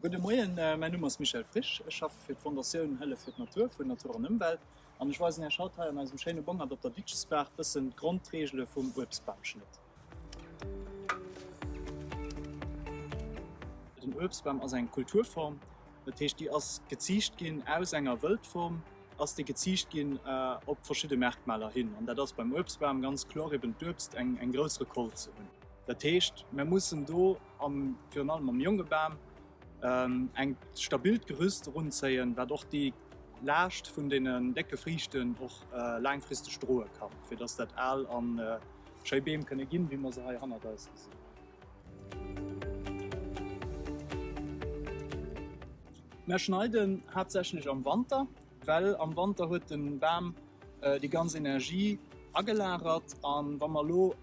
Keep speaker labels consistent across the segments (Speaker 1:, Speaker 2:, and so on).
Speaker 1: Gudde Moien, mäin Numm ass Michèle Frisch, ech schaffe fir d'Fondatioun Hëllef fir d'Natur vun Natur an Ëmwelt an ech weisen Iech haut hei an eisem schéine Bongert op der Ditchesbaach bëssen d'Grondreegele vum Uebstbamschnëtt. Den Uebstbam ass eng Kulturform, dat heescht déi ass geziicht ginn aus enger Wëldform, ass déi geziicht ginn op verschidde Merkmaler hin an dat ass beim Uebstbam ganz kloer eben d'Uebst, eng eng grouss Recolte ze hunn. Dat heescht mir mussen do am virun allem am jonke Bam eng stabilt Gerüst erunzéien, wat och déi Laascht vun deenen décke Friichten och laangfristeg droe kann, fir dass dat al a schéi Beem kënne ginn, wéi mer se hei hannert eis gesinn. Mer schneiden haaptsächlech am Wanter, well am Wanter huet de Bam déi ganz Energie agelagert an wa mer elo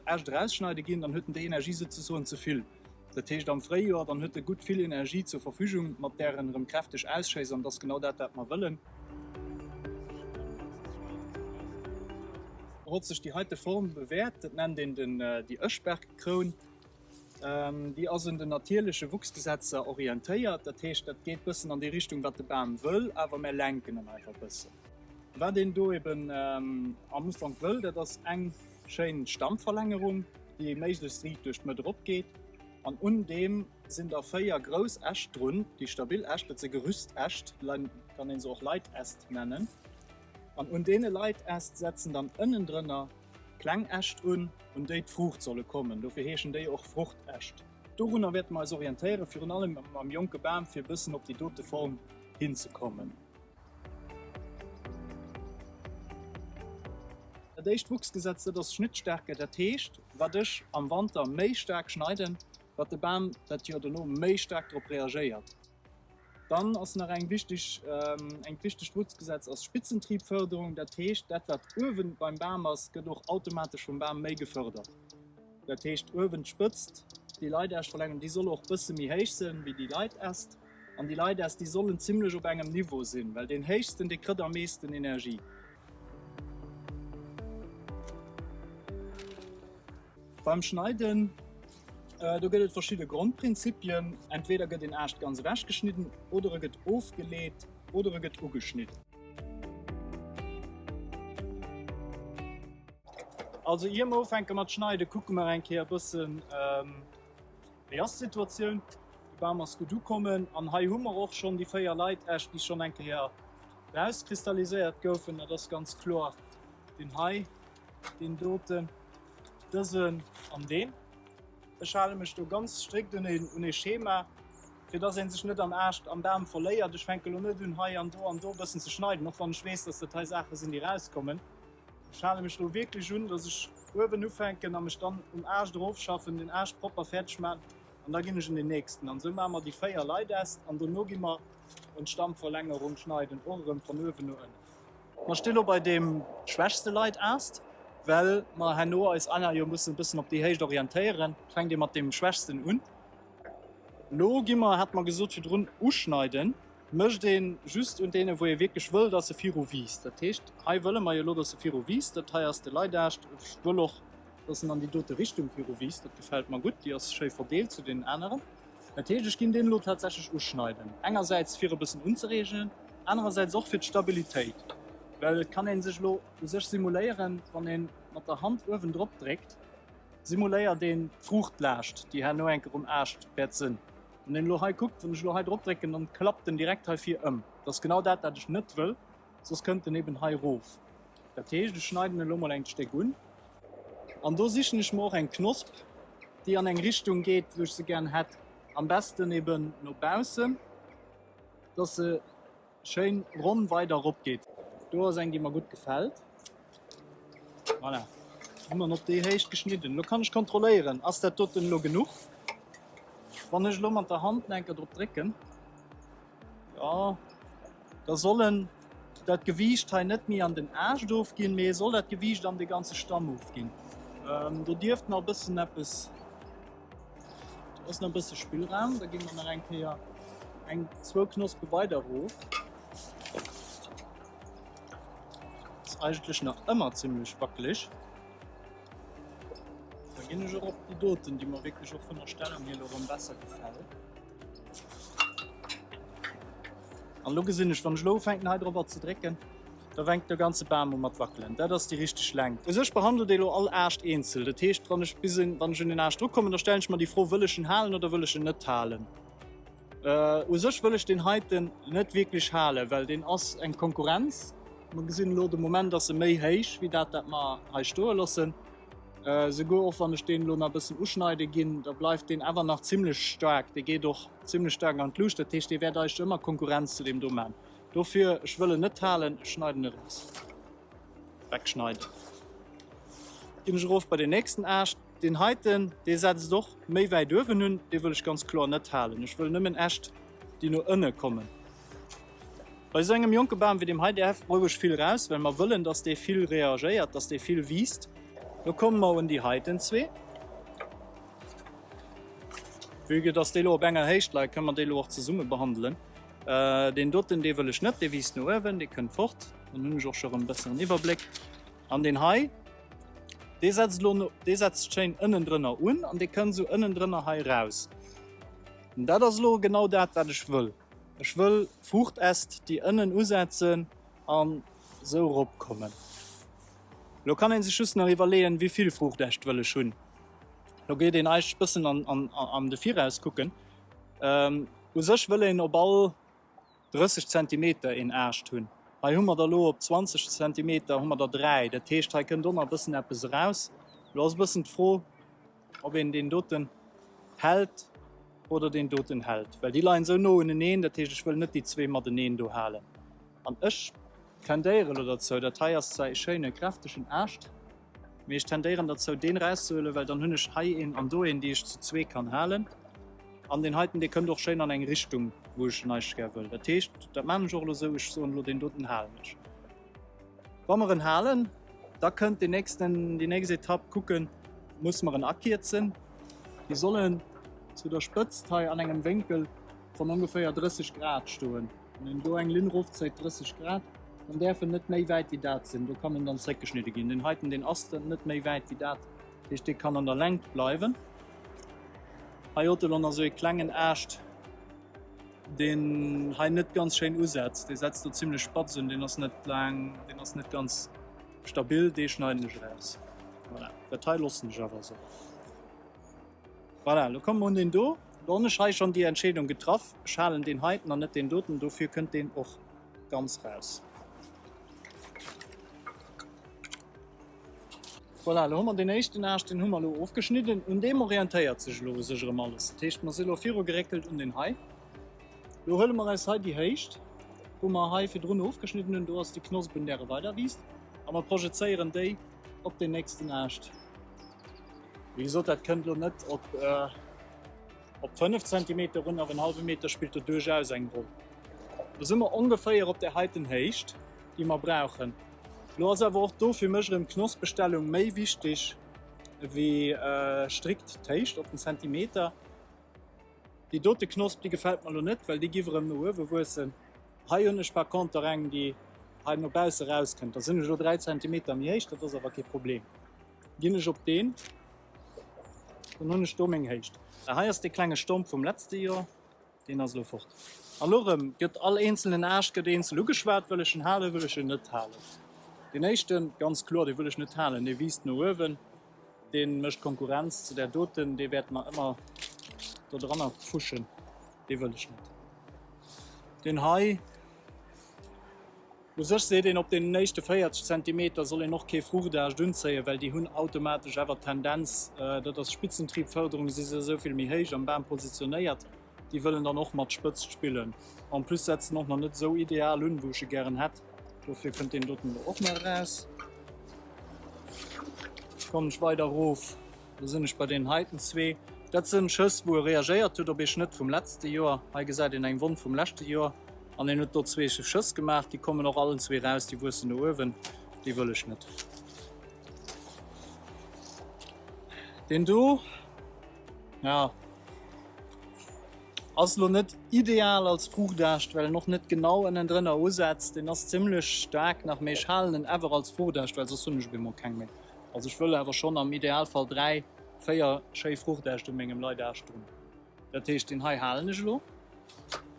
Speaker 1: Äscht erausschneide ginn, dann huet en déi Energie souzesoen ze vill. Dat heescht am Fréijoer, dann huet e gutt vill Energie zur Verfügung, mat där en erëm kräfteg ausschéisst an dat ass genau dat, wat mer wëllen. Hott sech déi heite Form bewäert, dat nennt een den déi Eschbergkroun. Déi ass un den natierleche Wuchsgesetzer orientéiert, dat heescht dat geet bëssen an déi Richtung wat de Bam wëll, awer mär lenken en einfach bëssen. Wat een do eben am Ufank wëll, dat ass eng schéin Stammverlängerung, déi méiglechst riicht duerch d'Mëtt erop geet an un deem sinn da 4 grouss Äscht drun, déi stabil Äscht, dat si Gerüstäscht, kann een se och Leitäst nennen, an un deene Leitäst setzen dann ënnendrënner kleng Äscht un, un déi d'Fruucht solle kommen, dofir heeschen déi och Fruchtäscht. Dorunner wäerte mer eis orientéieren, virun allem am jonke Bam, fir e bëssen op déi dote Form hinzekommen. Dat éischt Wuchsgesetz, dat ass Schnittstärke, dat heescht, wat ech am Wanter méi staark schneiden, wat de Bam dat Joer dono méi staark drop reagéiert. Dann ass nach eng wichteg, engt wichtegt Wuchsgesetz ass Spitzentriebförderung, dat heescht, dat wat uewen beim Bam ass, gëtt och automatesch vum Bam méi gefördert. Dat heescht, uewen d'Spëtzt, déi Leitäschtverlängerung, déi soll och bësse méi héich sinn wéi déi Leitäst. An déi Leitäst, déi sollen zimlech op engem Niveau sinn, well deen héichsten, dee krëtt am meeschten Energie. Beim Schneiden, do gëtt et verschidde Grondprinzipien. Entweder gëtt een Aascht ganz ewech geschnidden, oder e gëtt ofgeleet, oder e gëtt ugeschnidden. Also ier mer ufänke mat schneiden, kucke mer eng Kéier e bëssen, wéi ass d'Situatioun. De Bam ass gutt ukommen an hei hu mer och schonn déi 4 Leitäscht, déi schonn eng Kéier rauskristalliséiert goufen. Dat ass ganz kloer deen hei, deen doten, dësen an deen. Ech hale mech do ganz strikt un een, un ee Schema, fir dass ee sech net am Aascht am Bam verléiert. Ech fänke lo net un hei an do an do e bëssen ze schneiden, och wann ech weess, dass dat hei Saache sinn, déi rauskommen. Ech hale mech do wierklech un, dass ech uewen ufänken a mech dann um Aascht erofschaffen, den Aascht propper fäerdeg maachen an da ginn ech un den nächsten. An esou maache mer déi 4 Leitäst an dono gi mer un d'Stammverlängerung, schneiden och erëm von uewen no ënnen. Mer sti lo bei deem schwächste Leitaast, well mer herno eis aner jo mussen e bëssen op déi Héicht orientéieren. Fänkt ee mat deem schwächsten un. Lo gi mer, hat mer gesot virdrun, uschneiden. Mécht ee just un deene wou ee wierklech wëll, dass e viru wiisst. Dat heescht, hei wëlle mer jo elo, dass e viru wiisst. Dat hei ass de Leitaascht. Ech wëll och, dass en an déi dote Richtung viru wiisst. Dat gefält mer gutt. Déi ass schéi verdeelt zu deenen aneren. Dat heescht, ech ginn deen elo tatsächlech uschneiden. Engersäits fir e bëssen unzereegen, anerersäits och fir d'Stabilitéit. Well et kann ee sech elo u sech simuléieren, wann ee mat der Hand uewen drop dréckt, simuléiert een d'Fruuchtlaascht, déi herno eng Kéier um Aascht wäert sinn. Wann een elo hei kuckt, wann ech elo hei drop drécken, dann klappt en direkt hei vir ëm. Dat ass genau dat, wat ech net wëll, soss kënnt en eben hei erof. Dat heescht, ech schneiden elo mol engt Stéck un an do sichen ech mer och eng Knosp, déi an eng Richtung geet, wou ech se gären hätt. Am besten eben no baussen, dass se Schéin ronn weider erop geet. Do ass eng déi mer gutt gefält. Voilà, hu mer en op déi Héicht geschnidden. Elo kann ech kontrolléieren, ass dat doten elo genuch? Wann ech elo mat der Hand nach eng Kéier drop drécken, jo, da soll en dat Gewiicht hei net méi an den Aascht ofginn, mee e soll dat Gewiicht an de ganze Stamm ofginn. Do dierft nach e bëssen eppes. Do ass nach e bësse Spillraum. Da gi mer nach eng Kéier eng, zwou Knospe weider erof. Ass eigentlech nach ëmmer zimlech wackeleg. Da ginn ech och op déi doten, déi mer wierklech och vun der Stellung hier elo erëm besser gefält. An elo gesinn ech, wann ech elo ufänken hei dorobber ze drécken, da fänkt de ganze Bam u mat wackelen. Dat ass déi richteg Längt. U sech behandelt ee elo all Aascht eenzel. Dat heescht, wann ech bis en, wann ech un den Aascht drukommen, da stellen ech mer déi Fro, wëll ech en halen oder wëll ech en net halen? U sech wëll ech deen heiten net wierklech halen, well deen ass eng Konkurrenz. Mer gesinn elo, de Moment ass e méi héich wéi dat, dat mer hei stoe loossen. Souguer och wann ech deen elo nach e bëssen uschneide ginn, da bleift deen awer nach zimlech staark. Dee geet och zimlech staark an d'Luucht. Dat heescht, dee wäert eigentlech ëmmer Konkurrenz zu deem do maachen. Dofir, ech wëll en net halen, ech schneiden e raus. Wegschneiden. Ginn ech erof bei den nächsten Aascht. Deen heiten, dee setzt och méi wäit uewen un. Dee wëll ech ganz kloer net halen. Ech wëll nëmmen Äscht, déi no ënne kommen. Bei esou engem jonke Bam wéi deem hei däerf roueg vill raus, well mer wëllen, dass dee vill reagéiert, dass dee vill wiisst. Lo komme mer un déi heiten zwee. Vue que dass déi lo op enger Héicht leien, kënne mer déi lo och zesumme behandelen. Deen doten, dee wëll ech net, dee wiisst no uewen, dee kënnt fort. Dann hunn ech och scho rëm e besseren Iwwerbléck. An deen hei, dee setzt lo no, dee setzt schéin ënnendrënner un an dee kënnt esou ënnendrënner hei raus. An dat ass elo genau dat, wat ech wëll. Ech wëll Fruuchtäst déi ënnen usetzen an sou rop kommen. Lo kann een sech just nach iwwerleeën wéivill Fruuchtäscht wëll ech hunn. Lo geet een eigentlech bëssen an an an de Viraus kucken. U sech wëll een op all 30 Zentimeter een Aascht hunn. Hei hu mer der lo op 20 Zentimeter hu mer der 3. Dat heescht hei kënnt och nach e bëssen eppes eraus. Lo ass e bëssen d'Fro, ob een deen doten hält oder deen doten hält, well déi leien esou no uneneen, dat heescht ech wëll net déi zwee mateneen do halen. An ech tendéiere elo derzou, dat hei ass zwar ee schéine kräftegen Aascht, mee ech tendéieren derzou deen erauszehuelen, well dann hunn ech hei een an do een, déi ech zu zwee kann halen. An deen heiten, dee kënnt och schéin an eng Richtung, wou ech en eigentlech gär wëll. Dat heescht, dat maachen ech och elo esou, ech soen elo, deen doten halen ech. Wa mer en halen, da kënnt deen nächsten, déi nächst Etapp, kucken, musse mer en akierzen. Déi sollen zu der Spëtzt hei an engem Wénkel von ongeféier 30 Grad stoen. Wann een do eng Linn erofzéit, 30 Grad, dann däerf en net méi wäit wéi dat sinn. Do kann en dann zréckgeschnidde ginn. Deen heiten, deen ass dann net méi wäit wéi dat, dat heescht, dee kann an der Längt bleiwen. Hei huet elo nach esou ee klengen Aascht. deen hei net ganz schéin usetzt, dee setzt do zimlech spatz un, deen ass net laang, deen ass net ganz stabil, dee schneiden ech eraus. Voilà, dat hei loossen ech awer esou. Voilà, lo komme mer un deen do. Lo hunn ech hei schonn déi Entscheedung getraff, ech halen deen heiten an net deen doten, dofir kënnt deen och ganz raus. Voilà, elo hu mer deen éischten Aascht, deen hu mer elo ofgeschnidden. Un deem orientéiert sech elo u sech erëm alles. Dat heescht, mer si elo virugeréckelt un deen hei. Elo huele mer eis hei déi Héicht, wou mer hei virdrun ofgeschnidden hunn, do ass déi Knosp, un där e weider wiisst, a mer projezéieren déi op deen nächsten Aascht. Wéi gesot, dat kënnt elo net op, op 5 Zentimeter erun, awer en hallwe Meter spillt do duerchaus eng Roll. Do si mer ongeféier op där heiten Héicht, déi mer brauchen. Lo ass awer och do fir mech erëm d'Knospestellung méi wichteg ewéi strikt d'Héicht op den Zentimeter. Déi dote Knosp déi gefält mer lo net, well déi giff erëm no uewe wuessen. Hei hunn ech par conter eng déi hei no bausse rauskënnt. Da sinn ech elo 3 Zentimeter méi héich, dat ass awer kee Problem. Ginn ech op deen, dann hunn ech do meng Héicht. Hei ass dee klenge Stomp vum letzte Joer. Deen ass elo fort. A lo erëm gëtt all eenzelnen Aascht gëtt eenzel ugeschwat, Wëll ech en halen, wëll ech en net halen? Deen éischten, ganz kloer, dee wëll ech net halen, dee wiisst no uewen, dee mécht Konkurrenz zu där doten, dee wäert mer ëmmer do dranner pfuschen, dee wëll ech net. Deen hei. U sech seet een, op deenen éischte 40 Zentimeter soll een och kee Fruchtaascht unzéien, well déi hunn automatesch awer d'Tendenz, dat ass Spitzentriebförderung, si se esou vill méi héich am Bam positionéiert, déi wëllen dann och mat Spëtzt spillen. En plus setzt en och nach net esou ideal un, wou ech e gären hätt. Dofir kënnt deen doten elo och nach eraus. Kommen ech weider erof. Do sinn ech bei deenen heiten zwee. Dat sinn Schëss, wou e reagéiert huet op ee Schnëtt vum letzte Joer. Hei gesäit een eng Wonn vum leschte Joer. An en huet do zwee Schëss gemaach. Déi kommen och allen zwee raus, déi wuessen no uewen. Déi wëll ech net. Deen do, ja, ass elo net ideal als Fruchtaascht, well en och net genau ënnendrënner usetzt. Deen ass zimmlech staark nach, mee ech halen en awer als Fruchtaascht, well soss hunn ech op eemol keng méi. Also ech wëll awer schonn am Idealfall 3, 4 schéi Fruchtäscht u mengem Leitaascht hunn. Dat heescht, deen hei halen ech elo.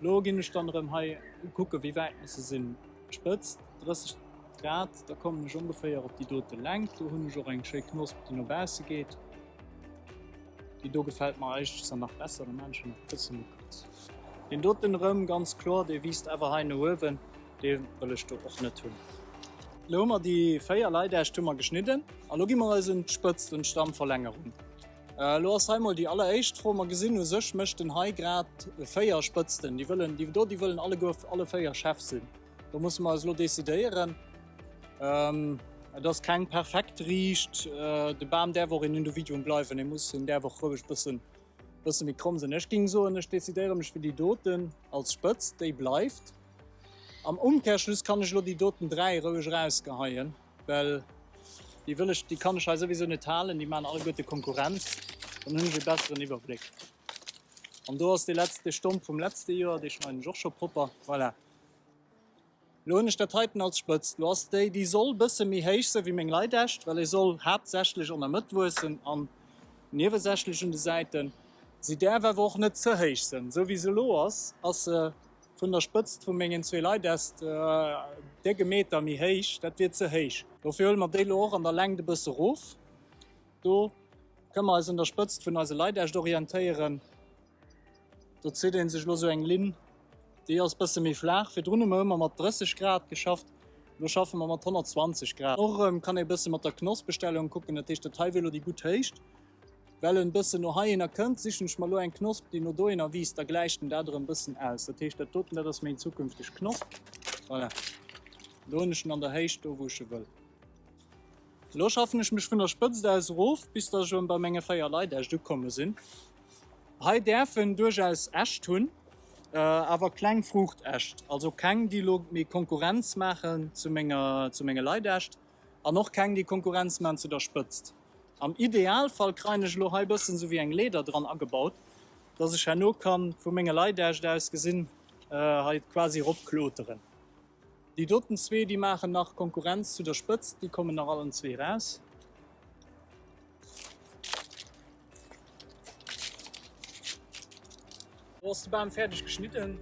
Speaker 1: Lo ginn ech dann erëm hei kucke wéi wäit mer se sinn. D'Spëtzt 30 Grad, da kommen ech ongeféier op déi dote Längt. Do hunn ech och eng schéi Knosp déi no bausse geet. Déi do gefält mer eigentlech dann nach besser, da maan ech se nach e bësse méi kuerz. Deen doten erëm ganz kloer, dee wiisst awer hei no uewen, dee wëll ech do och net hunn. Lo hu mer déi 4 Leitäscht hu mer geschnidden a lo gi mer eis un d'Spëtzt, un d'Stammverlängerung. Lo ass hei mol déi alleréischt Fro, mer gesinn u sech mécht en hei grad 4 Spëtzten, déi wëllen, déi do, déi wëllen alleguer alle 4 Chef sinn. Do musse mer eis elo decidéieren. Et ass keng perfekt Riicht. De Bam däerf och een Individuum bleiwen. E muss, en däerf och roueg bëssen, bësse méi kromm sinn. Ech géing soen, ech decidéiere mech fir déi doten als Spëtzt, déi bleift. Am Umkehrschluss kann ech elo déi doten 3 roueg erausgeheien, well déi wëll ech, déi kann ech hei souwisou net halen, déi maachen alleguerte Konkurrenz. Dann hunn ech e besseren Iwwerbléck. An do ass dee letzte Stomp vum letzte Joer, dee schneiden ech och scho propper. Voilà. Lo hunn ech dat heiten als Spëtzt. Lo ass déi, déi soll bësse méi héich sinn wéi meng Leitäscht, well e soll haaptsächlech an der Mëtt wuessen an niewesächlech un de Säiten. Si däerf awer och net ze héich sinn. Esou wéi se elo ass, ass se vun der Spëtzt vu mengen zwee Leitäst déck e Meter méi héich. Dat wier ze héich. Dofir huele mer déi elo och an der Längt e bësse erof. Do kënne mer eis un der Spëtzt vun eise Leitäscht orientéieren. Do zitt een sech elo sou eng Linn, déi ass bësse méi flaach. Virdrun hu mer ëmmer mat 30 Grad geschafft, elo schaffe mer mat 120 Grad. Och erëm kann ee bësse mat der Knospestellung kucken, dat heescht dat hei wier elo déi gutt Héicht. Well en bëssen no heihinner kënnt, sichen ech mer elo eng Knosp, déi no dohinner wiisst, da gläicht en dat erëm bëssen aus. Dat heescht dat doten, dat ass meng zukünfteg Knosp. Voilà, elo hunn ech en an der Héicht do wou ech e wëll. Elo schaffen ech mech vun der Spëtzt aus erof, bis dass ech erëm bei menge 4 Leitäscht ukomme sinn. Hei däerf en duerchaus Äscht hunn, awer kleng Fruuchtäscht, also keng déi elo méi Konkurrenz maachen zu menger, zu menge Leitäscht an och keng déi Konkurrenz maachen zu der Spëtzt. Am Idealfall kreien ech elo hei bëssen esou wéi eng Leeder dran agebaut, dass ech herno kann vu menge Leitäscht aus gesinn hei quasi eropkloteren. Déi doten zwee, déi maachen nach Konkurrenz zu der Spëtzt, déi kommen nach allen zwee raus. Do ass de Bam fäerdeg geschnidden.